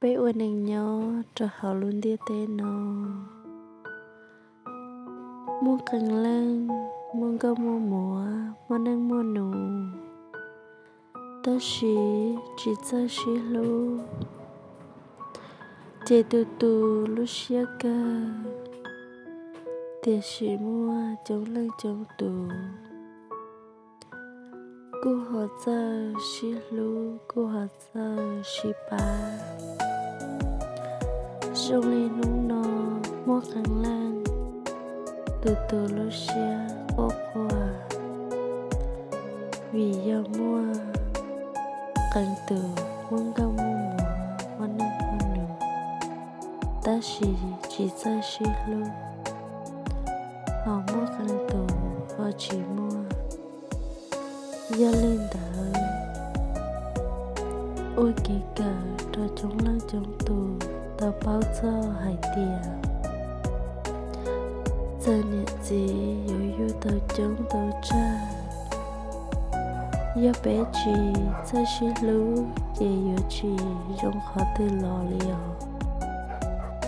Peb ua neej nyob rau hauv lub ntiaj teb no, muaj qee leej muaj nkauj muaj muam, muaj neej muaj nus, tab sis tsis txawj sib hlub, ces tus tus lub siab kawg, tiam sis muaj coob leej coob tus kuj ho txawj sib hlub, kuj ho txawj sib pab. Zoo li hnub no, muaj qee leej tus tus lub siab quaj quaj, vim yog muaj qee tus muaj nkauj muaj muam, muaj neej muaj nus, tab sis tsis txawj sib hlub, ho muaj qee tus ho tsis muaj. Yog li ntawd, ua kev kawm rau coob leej coob tus tau paub txog hais tias, txawm niam txiv yuav yug tau coob tau tsawg, yog peb tsis txawj sib hlub ces yuav tsis zoo qhov twg los li os.